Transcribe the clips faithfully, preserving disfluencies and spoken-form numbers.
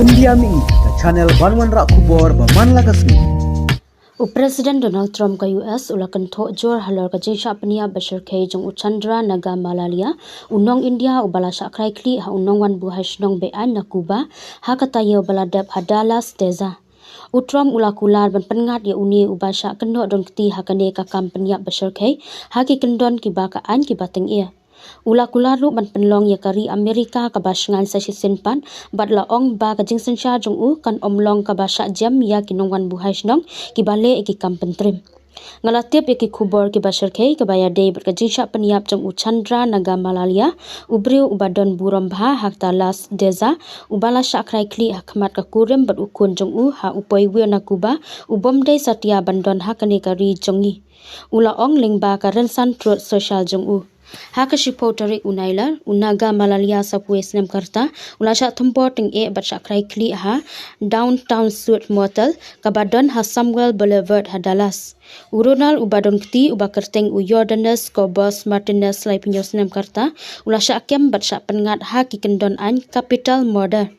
India Mihi, ka channel ban wanrah khubor ba man la ka sngi. U President Donald Trump ka U S u la kynthoh jur halor ka jingshah pynïap ba shyrkhei jong u Chandra Naga Malalia, u nong India uba la shah krai khlieh ha u nongwan buhai shnong be-aiñ na Cuba, ha ka taïew ba la dep ha Dallas, Texas. U Trump u la kular ban pynngat ïa une uba shah kynnoh don kti ha kane ka kam pynïap ba shyrkhei ha ki kyndon kiba ka aiñ kiba tyngeh. U la kular ruh ban pynlong ïa ka ri Amerika kaba shngaiñ sa shisien pat, bad la ong ba ka jingsynshar jong u kan ym long kaba shah jem ïa ki nongwan buhai shnong kiba leh ïa ki kam pyntriem. Nga la tip ïa ki khubor kiba shyrkhei kaba ïadei bad ka jingshah pynïap jong u Chandra Naga Malalia, u briew uba don burom bha ha Dallas, Texas, uba la shah krai khlieh ha khmat ka kurim bad u khun jong u ha u poi wei na Cuba, u bym dei satia ban don ha kane ka ri jong ngi. U la ong lyngba ka rynsan Truth Social jong u. Ha ka shiphew tarik u Nailar, u Naga Malalia saphew wei snem ka rta, u la shah thombor tyngeh bad shah krai khlieh ha Downtown Suite Motel, kaba don ha Samuel Boulevard ha Dallas. U Ronald uba don kti uba kyrteng u Jordanus Cobos Martinez laiphew snem ka rta, u la shah kem bad shah pynngat ha ki kyndon aiñ capital murder.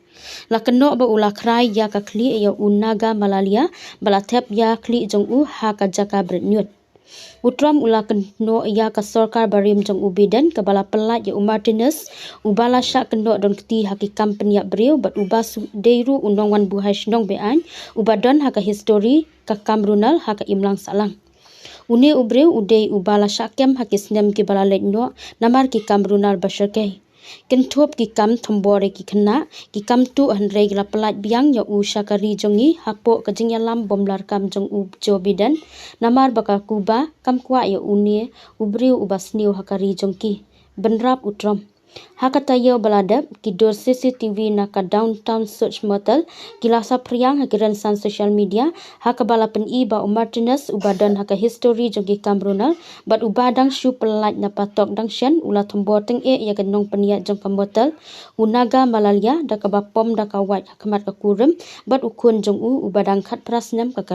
La kynnoh ba u la krai ïa ka khlieh ïa u Naga Malalia, ba la thep ïa khlieh jong u ha ka jaka bret ñiut. U Trump u la kynnoh ïa ka sorkar barim jong u Biden kaba la pyllait ïa u Martinez, uba la shah kynnoh don kti ha ki kam pynïap briew bad uba su dei ruh u nongwan buhai shnong be-aiñ uba don ha ka histori ka kam runal ha ka imlang sahlang. Une u briew u dei uba la shah kem ha ki snem kiba la leit noh namar ki kam runal ba shyrkhei. Kynthup ki kam thombor ïa ki khynnah, ki kam tuh, hynrei ki la pyllait biang ïa u sha ka ri jong ngi hapoh ka jingïalam bym larkam jong u Joe Biden, namar ba ka Cuba kam kwah ïa une u briew uba sniew ha ka ri jong ki, bynrap u Trump. Ha ka taïew ba la dep, ki dur C C T V na ka Downtown Suite Motel ki la saphriang ha ki rynsan social media, ha kaba la pyni ba u Martinez uba don ha ka histori jong ki kam runal bad uba dang shu pyllait na patok dang shen u la thombor tyngeh ïa ka nongpynïaid jong ka motel, u Naga Malalia, da kaba pom da ka wait ha khmat ka kurim bad u khun jong u uba dang khatphra snem ka